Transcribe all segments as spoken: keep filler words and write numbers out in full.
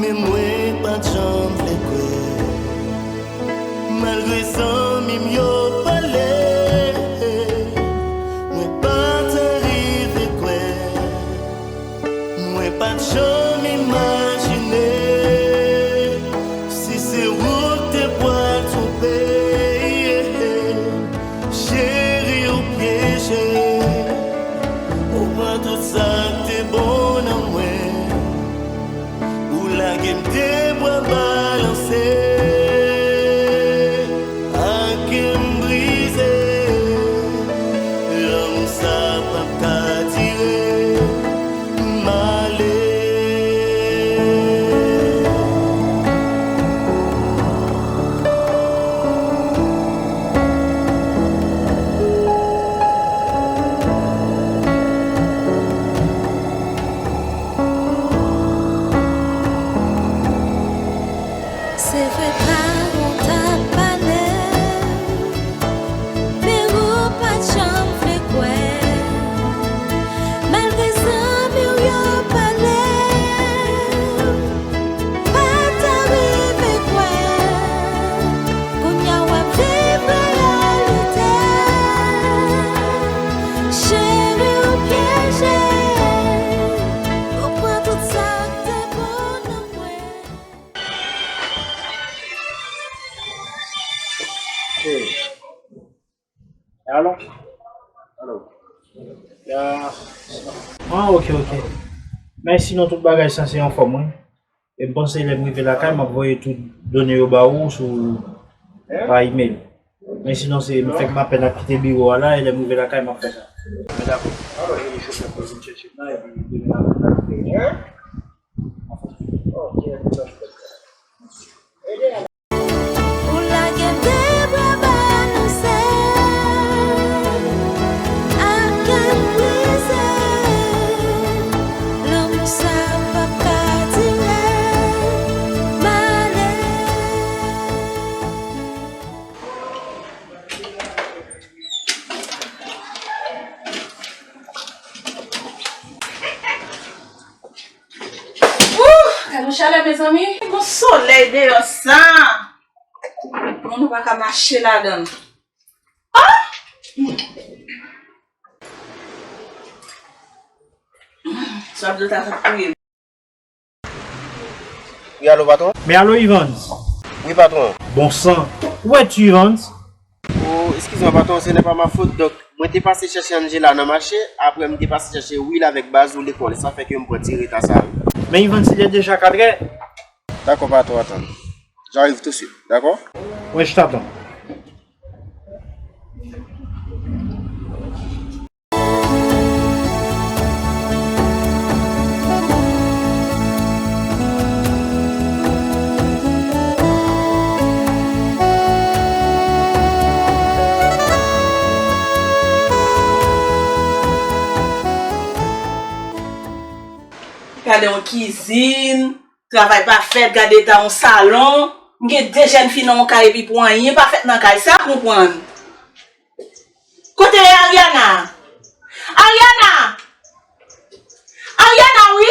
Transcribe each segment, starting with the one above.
Mwen pa t janm vle kwè, malgre zanmi m yo pale, mwen pa t rive kwè. Mwen pa t janm imajine si se ou k te pral twonpe. Cheri, ou pyeje, ou pran tout sa k te bon nan mwen. Ou lage m de bra balanse, ak kè m brize. Lanmou sa p ap ka dire, m ale. Se vre, paran w t ap pale, men ou pa t janm vle kwè. Malgre zanmi w yo pale, pa ta rive kwè. Kounye a w ap viv reyalite. Cheri, ou pyeje, ou pran tout sa k te bon nan mwen. Hey. Alo? Alo? Ya. Ah, ok, ok. Men sinon, tout bagay sanse anfòm, wi. E m panse lè m rive lakay, m ap voye tout done yo ba ou sou, pa email. Men sinon, se m fèk m apèn ap kite biwo a la, e lè m rive lakay, m ap fè sa. Men dakò. Alò, e chofè pou vin chèche m nan, epi demen maten n ap fè. Ou lage m de bra balanse, ak kè m brize. Lanmou sa p ap ka dire, m ale. Ooh, gade yon chalè, mezanmi. Gon solèy deyò sa. Moun ou pa ka mache ladan l. Ah! Sa dlo ta touye m. Wi, alo, patwon? Men alo, Evans. Wi, patwon. Bon san. Où es-tu, Evans? Oh, excuse-moi, patwon, ce n'est pas ma faute. Donc, mwen te pase chèche Angela nan mache, apre m te pase chèche Will avèk baz ou lekòl. Sa fè ke m pran ti reta sa, wi. Mais Evans, il est déjà quatre heures. D'accord, patwon, attends. J'arrive tout de suite, d'accord? Oui, je t'attends. Gade yon kizin, travay pa fèt, gade eta yon salon. M gen de jèn fi nan yon kay epi pou anyen pa fèt nan kay sa, konprann. Kote Ariana? Ariana! Ariana, wi!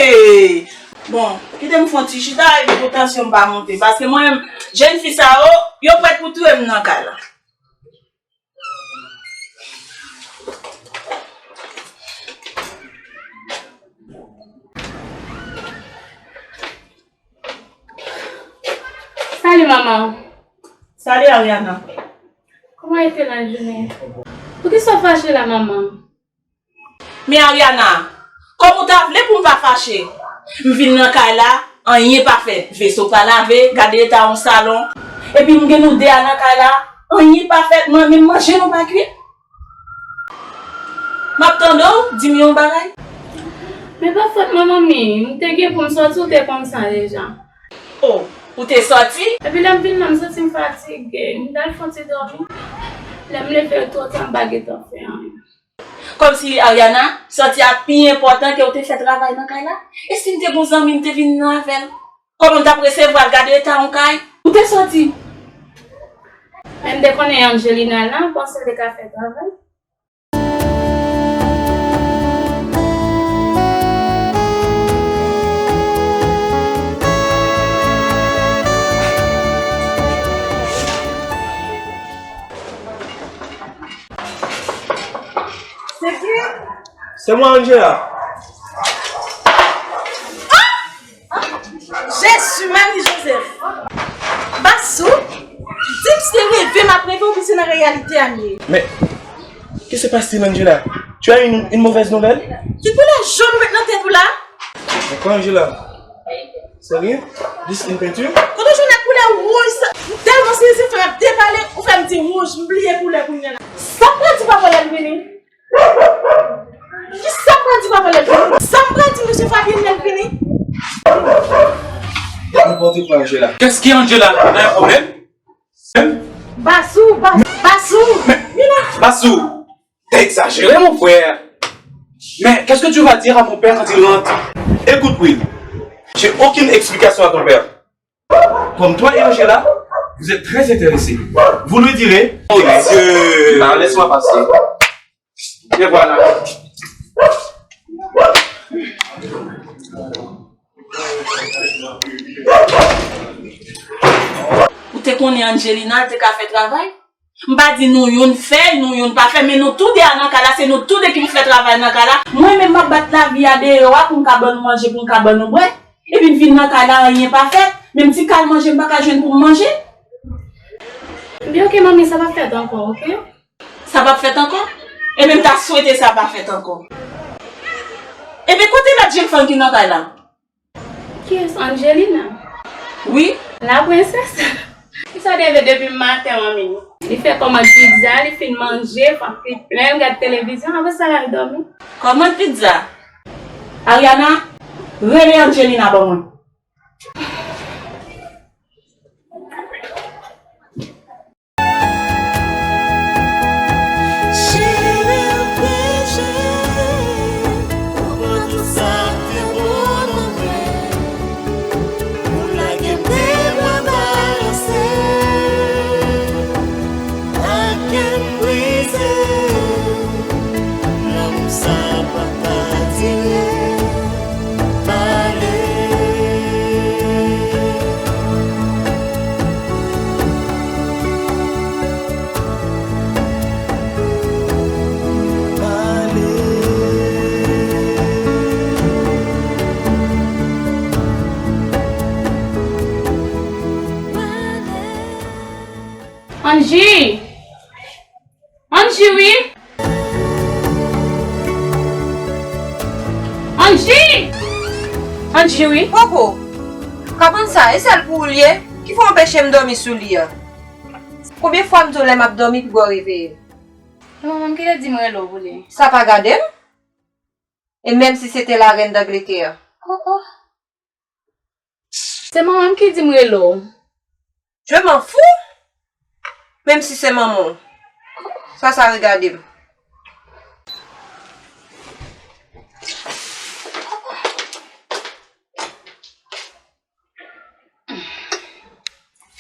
Hey! Bon, kite m fè yon ti chita epi pou tansyon m pa monte. Paske mwen menm, jèn fi sa yo, yo prèt pou touye m nan kay la. Salut, maman. Salut, Ariana. Kòman w te nan jounen? Poukisa w fache la, maman? Men Ariana, kòman w ta vle pou m pa fache? M vin nan kay la, anyen pa fèt. Veso pa lave, gade eta yon salon. Epi m gen nou de a nan kay la, anyen pa fèt, mwen menm manje nou pa kwit. M ap tande w, di m yon bagay. Men pa fòt mwen, manmi, m te gen pou m sòti, ou te konn sa deja. O, ou te sòti? Epi lè m vin la, m santi m fatige, m t al fè yon ti dòmi. Lè m leve, twò ta, m pa gentan fè anyen. Kòmsi Ariana, sòti a pi enpòtan ke w te fè travay nan kay la? E si m te gon zanmi m te vin nan avè l? Kòman m t ap resevwa l? Gade eta yon kay. Ou te sòti? Men m te konnen Angelina la, m panse l te ka fè travay. E mwen, Angela. Jezi, Mari Jozèf. Basou, di m si se reve m ap reve oubyen se nan reyalite a m ye. Mais, que se passe-t-il, Angela? Tu as une, une mauvaise nouvelle? Ki koulè jòn ou met nan tèt ou la? Pourquoi, Angela? C'est rien? Juste une peinture? Kote w jwenn ak koulè wouj sa? M tèlman sezi, fè m ap depale, ou fè m di wouj, m bliye koulè kounye a la. Sa pral di papa lè l vini? Kisa m pral di papa lè l vini? Sa m pral di mesye Fabien lè l vini? N'importe quoi, Angela. Qu'est-ce qui est, Angela? T'as un problème? Hein? Basou, Ba-, Basou. Mina. Basou, t'as exagéré, mon frère. Mais qu'est-ce que tu vas dire à mon père quand il rentre? Écoute, Will, j'ai aucune explication à ton père. Comme toi et Angela, vous êtes très intéressés. Vous lui direz. Oh, monsieur. Ah, laisse-moi passer. Et voilà. Ou te konnen Angelina te ka fè travay? M pa di nou youn fè, nou youn pa fè, men nou tou de a nan kay la, se nou tou de ki pou fè travay nan kay la. Mwen menm m ap bat lavi a deyò a pou m ka ban nou manje, pou m ka ban nou bwè. Epi m vin nan kay la, anyen pa fèt. Menm ti kal manje m pa ka jwenn pou m manje. Ebyen, oke, manmi, sa p ap fèt ankò, oke? Sa p ap fèt ankò? Ebyen, m ta swete sa pa fèt ankò. Ebyen, kote lòt jenn fanm ki nan kay la? Kiyès? Angelina? Wi. La prensès? Kisa w te vle depi maten, manmi? Li fè kòmand pizza, li fin manje, vant li plen, l gad televizyon, apre sa l al dòmi. Kòmand pizza? Ariana, rele Angelina ban mwen. Cheri, anpeche ou pran tout sa k te bon nan men. Ou lage m de bra balanse. Ak kè m brize. Lanmou sa pa ka dire. Pale. Angie! Angie wi! Angie! Angie wi! Koko! Kabann sa, e sèl pou ou l ye? Ki fè w anpeche m dòmi sou li a? Konbyen fwa m di w lè m ap dòmi piga w reveye m? E manman m ki te di m rele w pou li. Sa pa gade m? E menm si se te la reine d'Angleterre. Oh, oh. Se manman m ki di m rele w. Je m'en fous. Menm si se manman w. Sa sa regade m.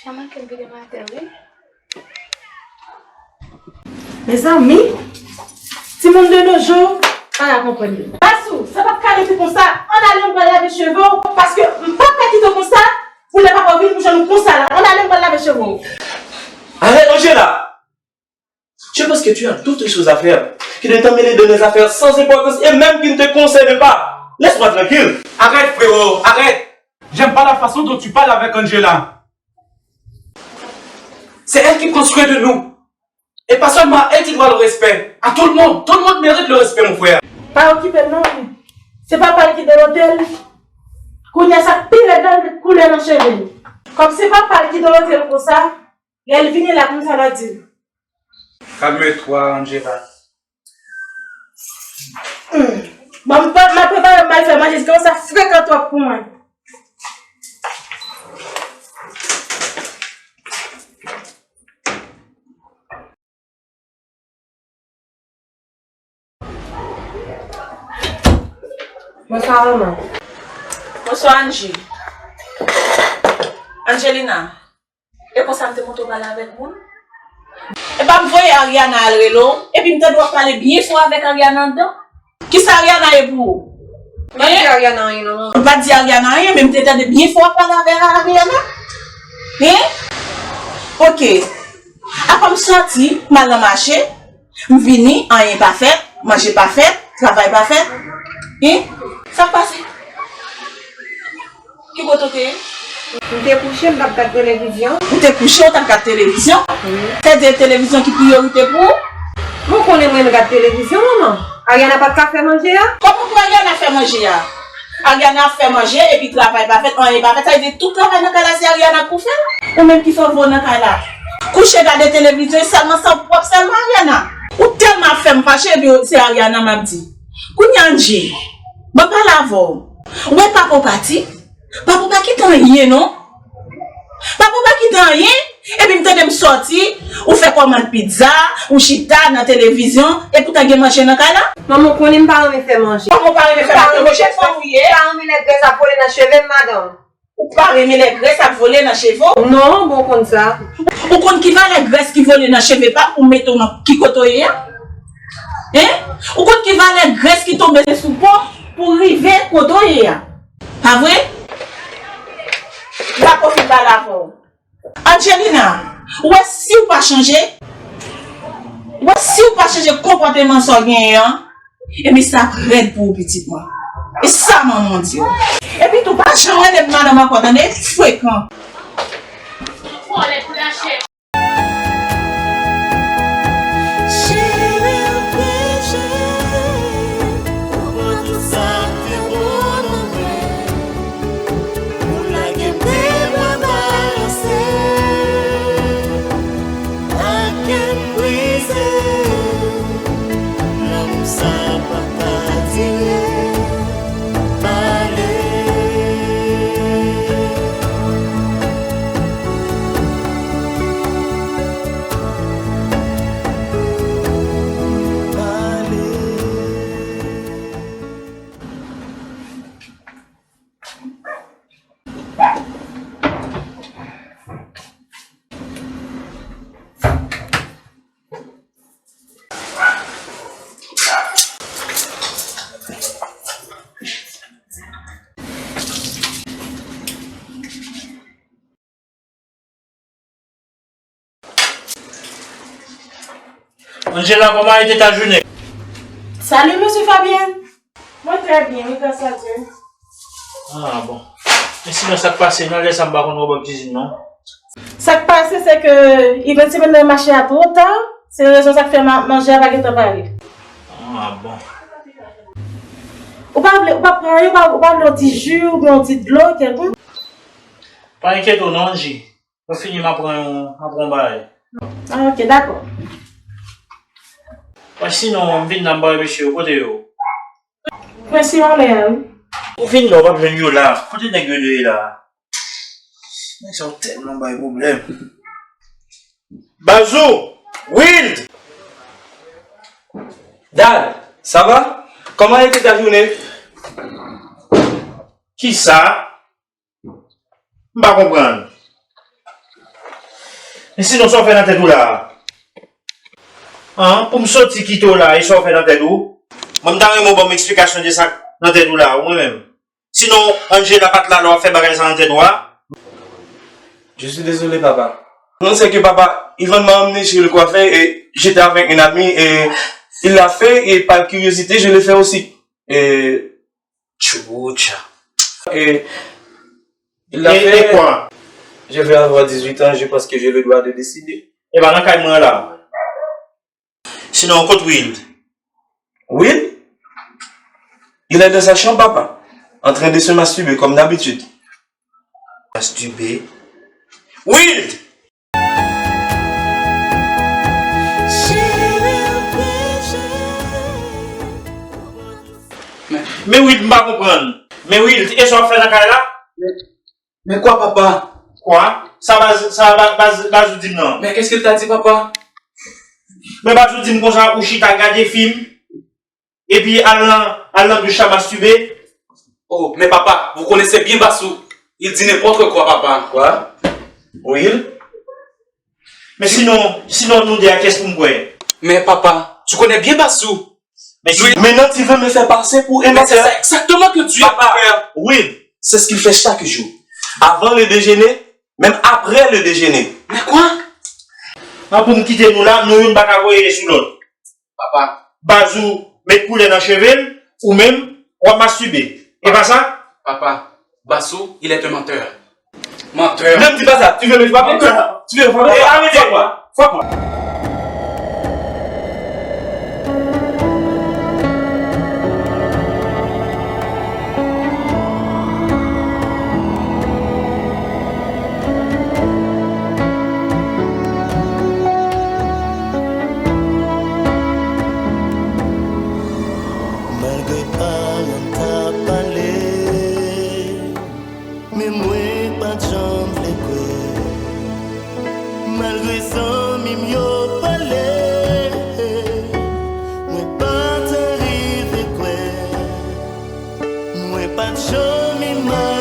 Fè manke m vide m atè, wi. Mezanmi, timoun de nos jours pa ka konprann yo. Basou, sa p ap ka rete konsa. Ann ale, m pral lave cheve w, paske m p ap ka kite w konsa pou lè papa w vini pou jwenn ou konsa la. Ann ale, m pral lave cheve w. Arrête, Angela! Je pense que tu as d'autres choses à faire que de t'emmêler de mes affaires sans importance et même qui ne te concernent pas. Laisse-moi tranquille. Arrête, frérot, arrête. J'aime pas la façon dont tu parles avec Angela. C'est elle qui prend soin de nous. Et pas seulement à elle, tu dois le respect. À tout le monde. Tout le monde mérite le respect, mon frère. Pa okipe l non. Se papa l ki Dolotel. Kounye a sa k pi rèd la, l met koulè nan cheve l. Kòm se papa l ki Dolotel konsa, lè l vini la konsa l a di l. Calme-toi, Angela. Hmm. Bon, m pa, m ap prepare, m al fè manje, se kòmanse frekan twòp pou mwen. Bonswa, manman. Bonswa, Angie. Angelina, e konsa m te montre w pale avèk moun? E pa m voye Ariana al rele w, epi m tande w ap pale byen fò avèk Ariana anndan? Kisa Ariana ye pou ou? M pa di Ariana anyen, non, manman. M pa di Ariana anyen, men m te tande byen fò w ap pale avèk Ariana. Hein? Oke. Apa m sòti, m al nan mache, m vini, anyen pa fèt, manje pa fèt, Travay pa fèt? Hen? Sa k pase? Ki kote w te ye? M te kouche, m t ap gad televizyon. Ou te kouche, ou t ap gad televizyon? Wi. Se de televizyon ki priyorite pou ou? Mwen konnen mwen gad televizyon, manman. Ariana pa t ka fè manje a? Kòman pou Ariana fè manje a? Ariana ap fè manje epi travay pa fèt, anyen pa fèt. Sa vle di tout travay nan kay la se Ariana k pou fè l? Ou menm ki fè w voye w nan kay la? Kouche gade televizyon, e sèlman sa w ap sèlman Ariana? Ou tèlman ap fè m fache epi se Ariana m ap di. Kounye a Angie, ban pale avè w. Ou wè papa w pati? Papa w pa kite anyen non. Papa w pa kite anyen. Epi m tande m sòti, ou fè kòmand pizza, ou chita nan televizyon, epoutan gen manje nan kay la. Manman, ou konnen m pa renmen fè manje. Kòman w pa renmen fè manje? Ou chèf fanmi w ye? M pa renmen lè grès ap vole nan cheve m, madanm. Ou pa renmen lè grès ap vole nan cheve w? Non, bon, ou konn sa. Ou konn ki valè grès ki vole nan cheve pa ou mete w nan ki kote w ye a? Hen? Ou konn ki valè grès ki tonbe sou po pou rive kote w ye a? Pa vre? Papa w fin pale avè w. Angelina, ou wè si w pa chanje, ou wè si w pa chanje konpòteman sa w genyen an, ebyen sa ap rèd pou ou pitit mwen. E sa manman w di w. Epi tou pa janm rele m madanm ankò tande, frekan. Cheri anpeche ou pran tout sa k te bon nan men. Ou lage m de bra balanse, ak kè m brize. Lanmou sa pa ka dire, pale. Pale. Angela, kòman ete ta jounen? Salut, mesye Fabien. Mwen trè byen, wi, gras a Dye. Ah, bon. Men sinon, sa k pase? Nan lè sa, m pa konn wè w bò kizin, non. Sa k pase, se ke Ivan te mennen m mache a twò ta. Se rezon sa k fè ma-, manje a pa gentan pare. Ah, bon. Ou pa vle, ou pa pran anyen, ou pa, ou pa vle yon ti ji, oubyen yon ti dlo, kèlkonk? Pa enkyete w, non, Angie. Mwen fini, m ap pran yon, m ap pran yon bagay. Ah, ok, dakò. Wè, sinon, m vin la, m ba mesye yo, kote yo? Mesye yo anlè a, wi. Ou vin la, w p ap jwenn yo la. Kote nèg yo ye la? Nèg sa yo tèlman bay pwoblèm. Bazou! Wild! Dad, ça va? Comment a été ta journée? Kisa? M pa konprann. Men sinon, sa w fè nan tèt ou la a? An, pou m soti kite w la, e sa w fè nan tèt ou? Mwen, m ta renmen w ban m eksplikasyon de sa k nan tèt ou la a, ou mwen menm. Sinon, Angela pa t la lè w ap fè bagay sa nan tèt ou a? Je suis désolé, papa. Non, c'est que papa, Ivan m'a emmené chez le coiffeur et j'étais avec un ami et il l'a fait et par curiosité, je l'ai fait aussi. Et Tchoucha. Et il l'a fait. Et quoi? Je vais avoir dix-huit ans, je pense que j'ai le droit de décider. E pa nan kay mwen la. Sinon, kot Will? Will? Il est dans sa chambre, papa, en train de se masturber comme d'habitude. Masturber? Will! Men, men Will, m pa konprann. Men Will, e sa w ap fè nan kay la? Men, men kwa, papa? Kwa? Sa Baz, sa Ba-, Baz, Bazou di m nan. Mais qu'est-ce que t'as dit, papa? Men Bazou di m konsa, ou chita gade fim. Epi al nan, al nan douch la mastibe. Oh, mais papa, vous connaissez bien Bassou. Il dit n'importe quoi, papa. Quoi? Will? Men sinon, sinon nou de a kiyès pou m kwè? Mais papa, tu connais bien Bassou. Men si... Maintenant, tu veux me faire passer pour un menteur? Mais c'est ça exactement que tu es, papa. Will. C'est ce qu'il fait chaque jour. Avant le déjeuner, même après le déjeuner. Mais quoi? An pou m kite nou la, nou youn pa ka voye sou lòt. Papa. Bazou, met koulè nan cheve l, ou menm, w ap mastibe. E pa sa? Papa, Bassou, il est un menteur. Menteur. Menm di pa sa, tu veux me frapper? Tu veux me frapper? Arrêtez! Frappe-moi! Frappe-moi! Malgre paran ta pale, men mwen pa t janm vle kwè. Malgre zanmi m yo pale, mwen pa t rive kwè. Mwen pa t janm imajine.